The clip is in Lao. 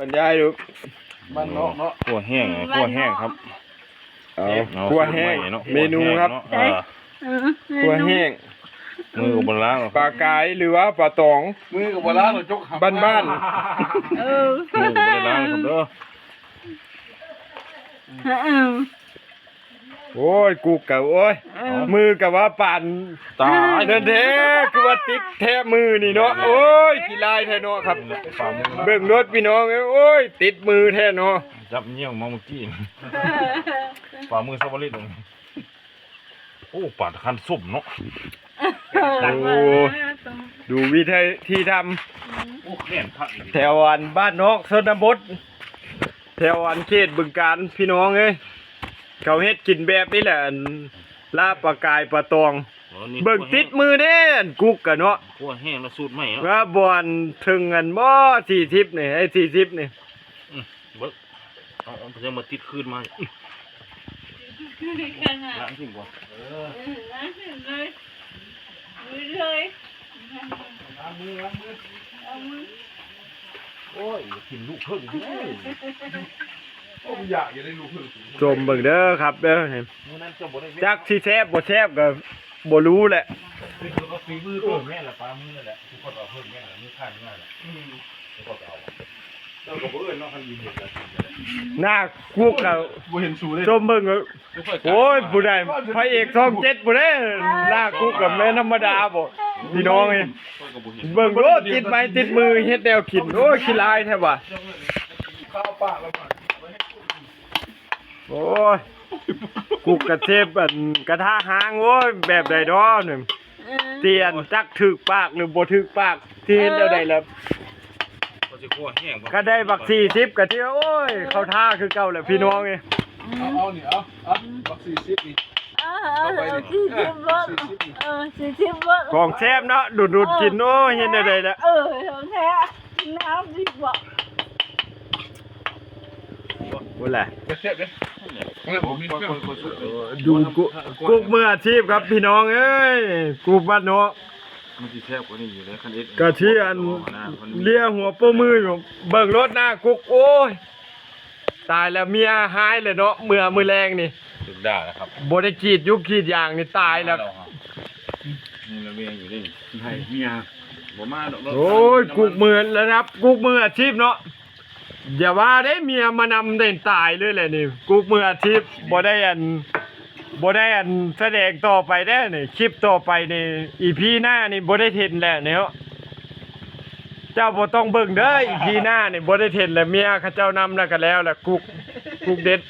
ບັນຍາຍດູ ບ້ານນອກເນາະ ຂົ້ວແຫ້ງ ອືມ ຂົ້ວແຫ້ງ ບ້ານນອກ ຄັບ ເອົາ ເອົາ ຂົ້ວແຫ້ງ ສູດໃໝ່ເນາະ ເມນູຄັບ ຂົ້ວແຫ້ງເນາະ ເອີ ເອີ ເມນູ ຂົ້ວແຫ້ງ ມືກໍບໍ່ລ້າງ ປາກາຍ ຫຼືວ່າປາຕອງ ມືກໍບໍ່ລ້າງ ຈົກ ບ້ານໆ ເອີ ມືກໍບໍ່ໄດ້ລ້າງຄັບເດີ ເອີ ໂອ້ຍ ກຸກກະ ໂອ້ຍ ເອີ ມືກະວ່າປານ ຕາຍ ນັ້ນແທ້ ຄືວ່າຕິດແທ້ມືນີ້ເນາະ ໂອ້ຍ ຂີ້ລາຍແທ້ເນາະຄັບ ຝ່າມື ເບິ່ງໂລດພີ່ນ້ອງເອີຍ ໂອ້ຍ ຕິດມືແທ້ເນາະ ຈັບຍ່ຽວມາມື້ກີ້ ຝ່າມືສະວະລິດ ໂອ້ ປານຄັນສົ້ມເນາະ ໂອ້ ດູວິທີທຳ ໂອ້ ແຂນຂາດອີກ ແຖວອັນບ້ານນອກຊົນນະບົດ ແຖວອັນເຂດບຶງການ ພີ່ນ້ອງເອີຍ ເຂົາເຮັດກິນແບບນີ້ແຫຼະ ອັນລາບປາກາຍປາຕອງ ອໍ ນີ້ ເບິ່ງຕິດມືເດ້ ອັນກຸກກະເນາະ ຂົ້ວແຫ້ງແລ້ວສູດໃໝ່ເນາະ ວ່າບ່ອນເຖິງອັນບໍ່ ສີ່ສິບນີ້ ໄອ້ສີ່ສິບນີ້ ອືມ ເບິ່ງ ເອົາ ເອົາ ເອົາມາຕິດຄືນມາ ລ້າງຖິ້ມກ່ອນ ເອີ ເອີ ລ້າງຖິ້ມເລີຍ ມືເລີຍ ລ້າງມື ລ້າງມື ເອົາມື ໂອ້ຍ ກິນລູກເຜິ້ງເດ້ ໂອ້ຍ ຢາກ ຢາກໄດ້ລູກເຜິ້ງ ຊົມເບິ່ງເດີຄັບເດີ ຈັ່ກຊິແຊບບໍ່ແຊບກະບໍ່ຮູ້ແຫຼະ ຄືວ່າຝີມືເພິ່ນແມ່ນລະ ປາມືນັ້ນແຫຼະ ຄືຄົນເອົາເພິ່ນແມ່ນລະ ມືຂ້າງໜ້າລະ ອືມ ເຈົ້າກໍບໍ່ເອີ້ນເນາະ ຄັນຢູ່ເຮັດລະກິນກໍໄດ້ ໜ້າກຸກເຂົາ ບໍ່ເຫັນສູເດ້ ຊົມເບິ່ງເອີ ໂອ້ຍ ຜູ້ໃດ ພະເອກຊ່ອງເຈັດຜູ້ໃດ ໜ້າກຸກກໍແມ່ນທຳມະດາບໍ່ ພີ່ນ້ອງເອີຍ ເບິ່ງໂລດ ຕິດໄມ້ຕິດມື ເຮັດແນວກິນ ໂອ້ຍ ຂີ້ລາຍແທ້ວ່າ ໂອ້ຍ ກຸກກະເຈັບ ອັນກະທະຮ້າງ ໂອ້ຍ ແບບໃດເນາະນີ້ ເອີ ທີ່ອັນຈັກຖືກປາກ ຫຼືບໍ່ຖືກປາກ ທີ່ເຮັດແນວໃດລະ ກໍຊິຂົ້ວແຫ້ງບໍ່ ກະໄດ້ບັກສີ່ສິບກະຖືວ່າ ໂອ້ຍ ເຂົ້າທ່າຄືເກົ່າແຫຼະພີ່ນ້ອງເອີຍ ເອົາ ເອົານີ້ ເອົາ ເອົາ ບັກສີ່ສິບນີ້ ເອີ ເອົາໄປນີ້ ສີ່ສິບໂລດ ເອີ ສີ່ສິບນີ້ ເອີ ສີ່ສິບໂລດ ຂອງແຊບເນາະ ດູດໆກິນ ໂອ້ຍ ເຮັດແນວໃດລະ ເອີ ຂອງແທ້ ນ້ຳດີບໍ່ ພຸ້ນແຫຼະ ແຊບເດ້ ເອີ ດູກຸກ ກຸກມືອາຊີບຄັບພີ່ນ້ອງເອີຍ ກຸກບ້ານເນາະ ມັນຊິແຊບກວ່ານີ້ຢູ່ເດ້ ຄັນເຮັດ ກະທີ່ອັນ ເລີຍຫົວໂປ້ມືຢູ່ ເບິ່ງໂລດໜ້າກຸກ ໂອ້ຍ ຕາຍແລ້ວ ເມຍຮ້າຍແລ້ວເນາະ ເມື່ອມື້ແລງນີ້ ຖືກດ່າແລ້ວຄັບ ບໍ່ໄດ້ກຣີດຢູກກຣີດຢາງນີ້ ຕາຍແລ້ວ ນີ້ລະເມຍຢູ່ນີ້ ໃຫ້ເມຍ ບໍ່ມາດອກ ໂອ້ຍ ກຸກມືລະດັບ ກຸກມືອາຊີບເນາະ ຢ່າວ່າເດ້ ເມຍມານຳໄດ້ຕາຍເລີຍແຫຼະນີ້ ກຸກມືອາຊີບ ບໍ່ໄດ້ອັນ ບໍ່ໄດ້ອັນສະແດງຕໍ່ໄປເດ້ນີ້ ຄລິບຕໍ່ໄປນີ້ ອີພີໜ້ານີ້ບໍ່ໄດ້ເຫັນແລ້ວເນາະ ເຈົ້າບໍ່ຕ້ອງເບິ່ງເດີ ອີພີໜ້ານີ້ບໍ່ໄດ້ເຫັນແລ້ວ ເມຍເຂົາເຈົ້ານຳແລ້ວກະແລ້ວແຫຼະ ກຸກ ກຸກເດັດ